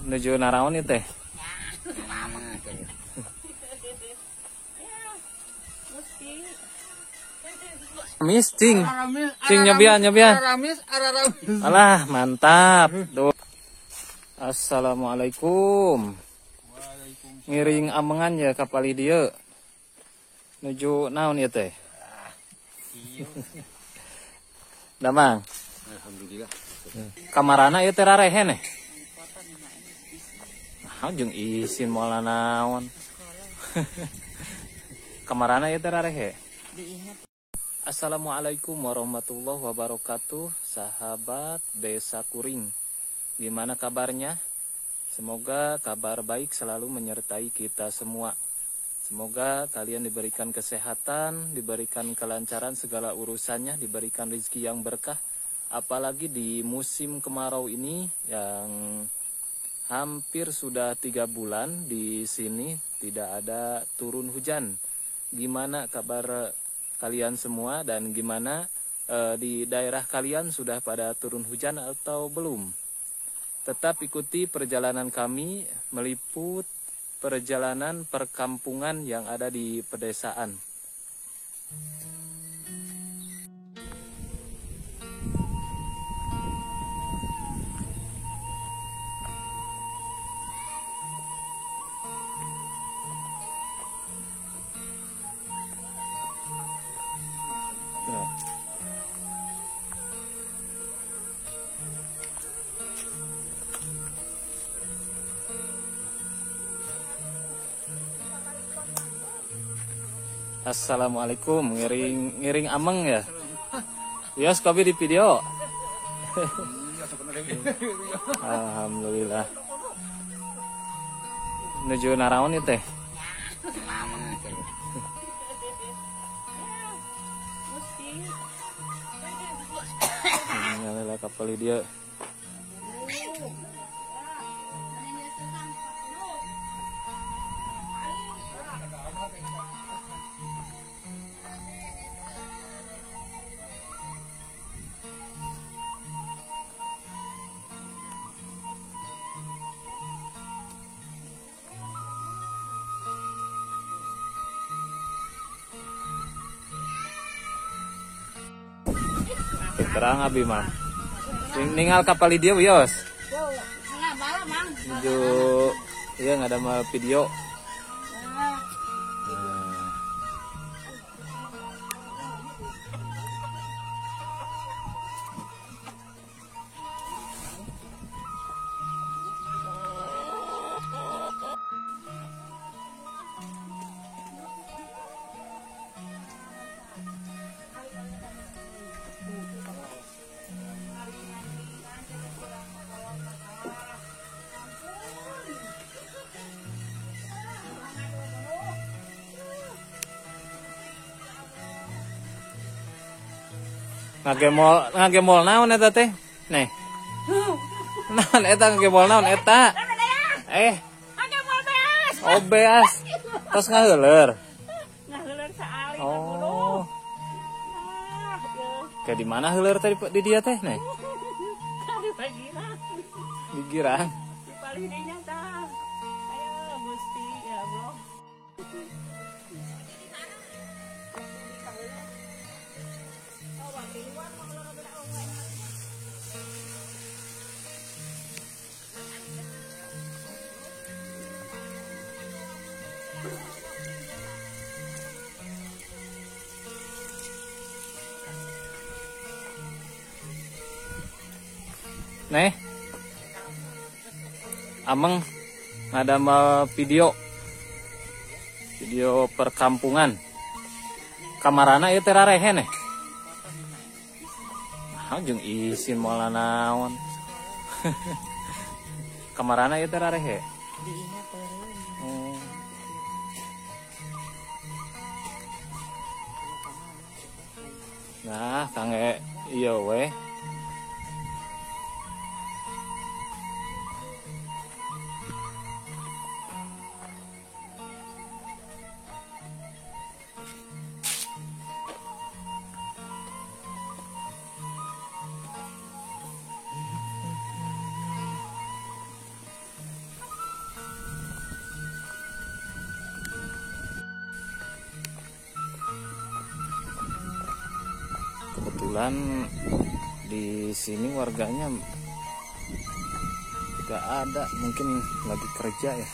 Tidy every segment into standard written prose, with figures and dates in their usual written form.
Nuju naraon ieu teh? Amis cing. Cing nyobian nyobian. Alah, mantap. Tuh. Assalamualaikum. Ngiring amengan ya kapali dieu. Nuju naon ieu teh? Damang. Alhamdulillah. Kamarana ieu teh rarehen eh. Nah, jeung isin moal naon. Kamarana ieu teh rarehe. Assalamualaikum warahmatullahi wabarakatuh, sahabat Desa Kuring. Gimana kabarnya? Semoga kabar baik selalu menyertai kita semua. Semoga kalian diberikan kesehatan, diberikan kelancaran segala urusannya, diberikan rezeki yang berkah. Apalagi di musim kemarau ini yang hampir sudah 3 bulan di sini tidak ada turun hujan. Gimana kabar kalian semua dan gimana di daerah kalian sudah pada turun hujan atau belum? Tetap ikuti perjalanan kami meliput perjalanan perkampungan yang ada di pedesaan. Assalamualaikum, ngiring ngiring ameng ya. Yos kopi di video. Alhamdulillah. Nuju naraon ieu teh? Alhamdulillah kapali dieu. Terang abi mah. Ninggal kapal dia wios. Nuju iya nggak ada mal video. Ngagemol naon eta teh? Nih. Naon eta ngagemol naon eta? Ngagemol beas. Oh, beas. Terus ngaheuleur. Ngaheuleur saali. Oh. Kayak di mana heuleur tadi di dia teh, nih? Di Girang. Di Girang. Di palih dinya tah. Ayo Gusti ya Allah. Nih, ameng ada mau video perkampungan. Kamarana ieu teh rarehen eh. Nah, jeung isin moal naon. Kamarana ieu teh rarehe. Nah, kangge ieu we. Kebetulan di sini warganya gak ada, mungkin lagi kerja ya.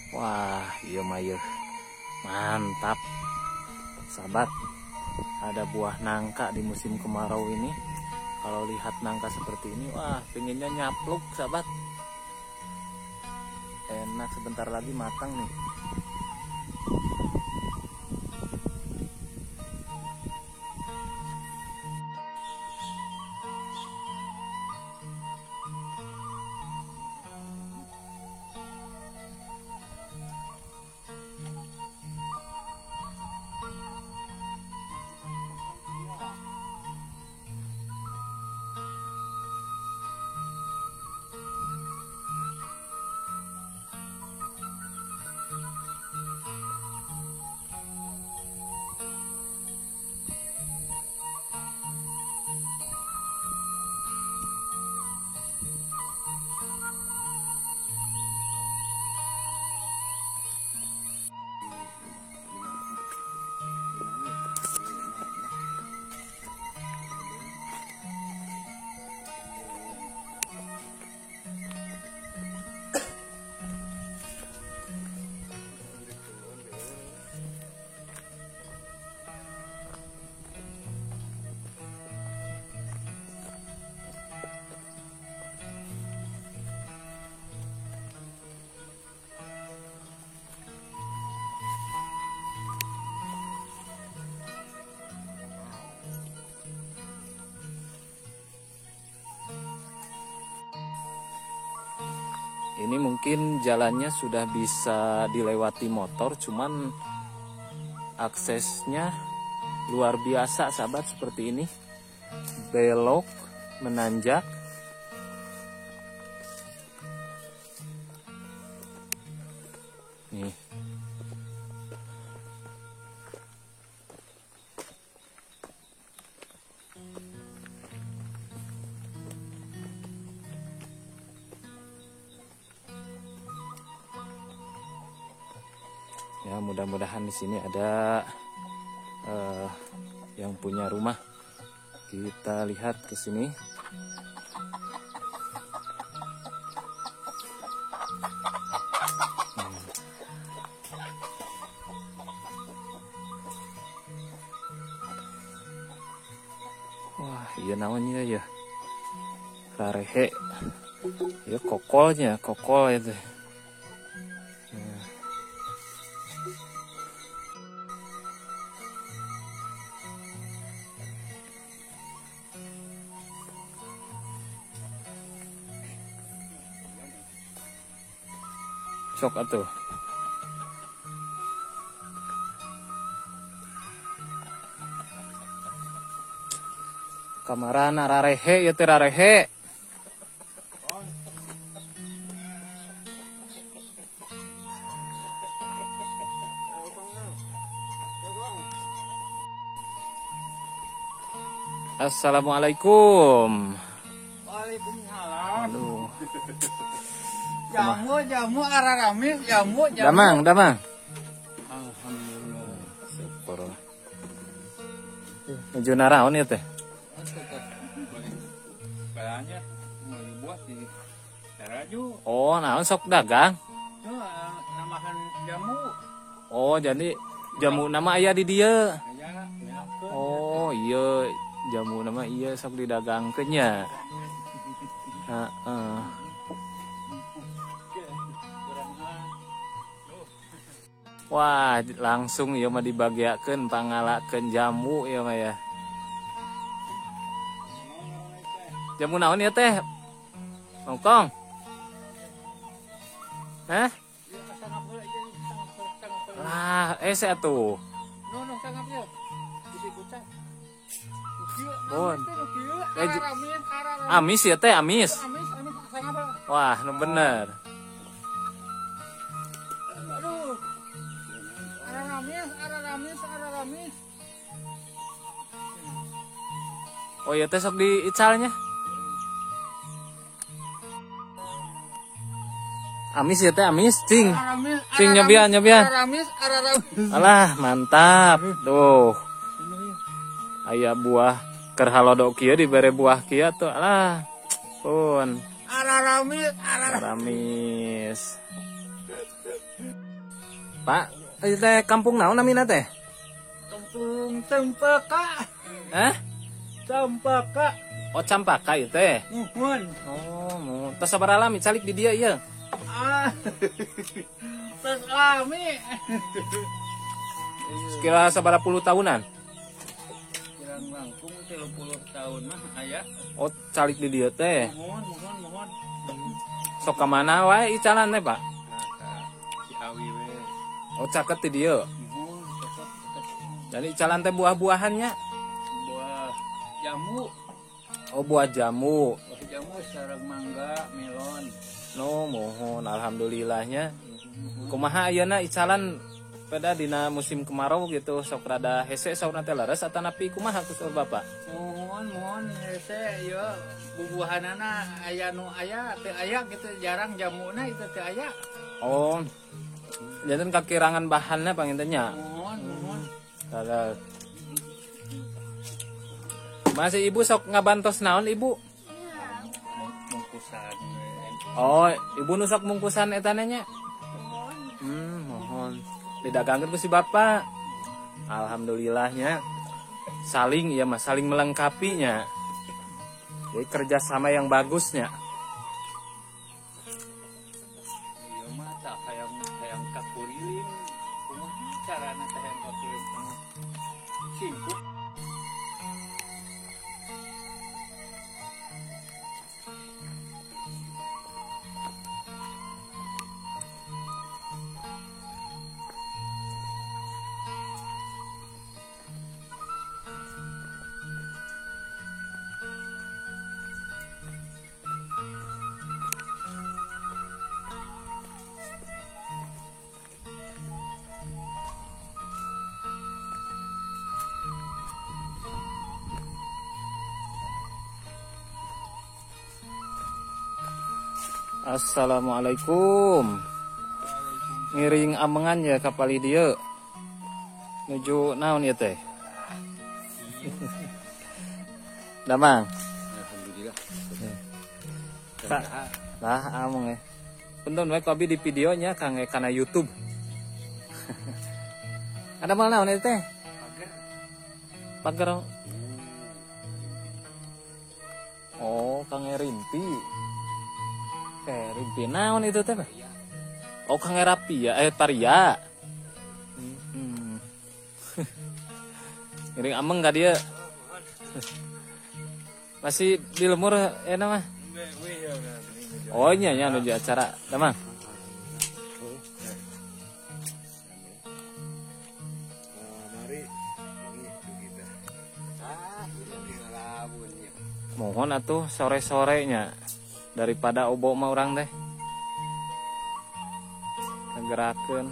Wah, iya mayeuh. Mantap. Sahabat, ada buah nangka di musim kemarau ini. Kalau lihat nangka seperti ini, wah, pinginnya nyapluk, sahabat. Enak, sebentar lagi matang nih. Ini mungkin jalannya sudah bisa dilewati motor, cuman aksesnya luar biasa sahabat, seperti ini. Belok, menanjak. Nih. Ya, mudah-mudahan di sini ada yang punya rumah. Kita lihat ke sini. Wah, iya namanya ya. Rarehe. Ya kokolnya, kokol itu. Sok atuh. Kamarana rarehe ya teh rarehe. Assalamualaikum. Waalaikumsalam. Aduh. Jamu araramis, jamu. Damang. Alhamdulillah. Syukur. Nuju naraon ya teh? Banyak mau dibuat di Taraju. Oh, naon sok dagang? Itu namahan jamu. Oh, jadi jamu nama aya di dieu. Aya, oh, iya jamu nama iya sok didagangkeun nya. Heeh. Wah, langsung ieu mah dibagiakeun pangalakeun jamu ieu mah ya. Jamu naon ieu teh? Hongkong. Hah? Lah, ese atuh. Bon. Amis ya teh, amis. Wah, nu bener. Aduh. Aramis. Oh iya teh sok diicalnya. Amis ya teh, amis, cing. Cing nyobian. Aramis. Alah, mantap. Tuh. Aya buah keur halodok kieu dibere buah kieu tuh. Alah. Pun. Aramis. Pak, ieu teh kampung naon namina teh? Kampung Cempaka. Hah? Cempaka. Oh, Campaka ieu teh. Muhun. Oh, muhun. Tos sabaraha lami calik di dieu ieu? Ah. Tos lami. Sekira sabaraha puluh tahunan? Kirang langkung 30 tahun mah aya. Oh, calik di dieu teh. Muhun. Sok ka mana wae icalan teh, Pak? Nah, ka Ciawi we. Oh, caket di dieu. Muhun, caket. Jadi icalan teh buah-buahannya? Buah jamu. Oh, buah jamu. Buah jamu sareng mangga, melon. No, mohon alhamdulillahnya. Kumaha ayeuna icalan pada dina musim kemarau gitu sok rada hese saurna teh leres atanapi kumaha ku saur Bapak? Mohon hese ieu bubuhanana aya nu aya teu aya gitu, jarang jamuna itu teu aya. Oh. Janten kakirangan bahanna panginten nya. Mohon. Leres. Masih ibu sok ngabantos naon ibu? Mungkusan. Oh, ibu nu sok mungkusan eta nya? Mohon. Didagangkeun ku si Bapak. Alhamdulillahnya. Saling ya mas, saling melengkapinya. Jadi kerjasama yang bagusnya. Iya mah tak hayang kakuriling. Kumaha carana teh hayang kakuriling? Singkuk. Assalamualaikum. Ngiring amengan ya kapali dieu. Nuju naon ieu teh? Damang. Alhamdulillah. Lah ameng eh. Punten we ku abi di videonya kang kana YouTube. Ada mal naon ieu teh? Pagar. Oh, kang rimpi. Rimpi naon itu teh? Oh, kang rapi ya, paria. Ngiring ameng ka dieu. Masih di lemur enak mah. Oh nya nya nuju acara, Damang. Mohon atuh sore-sorenya daripada obok mah urang teh. Ngegerakeun.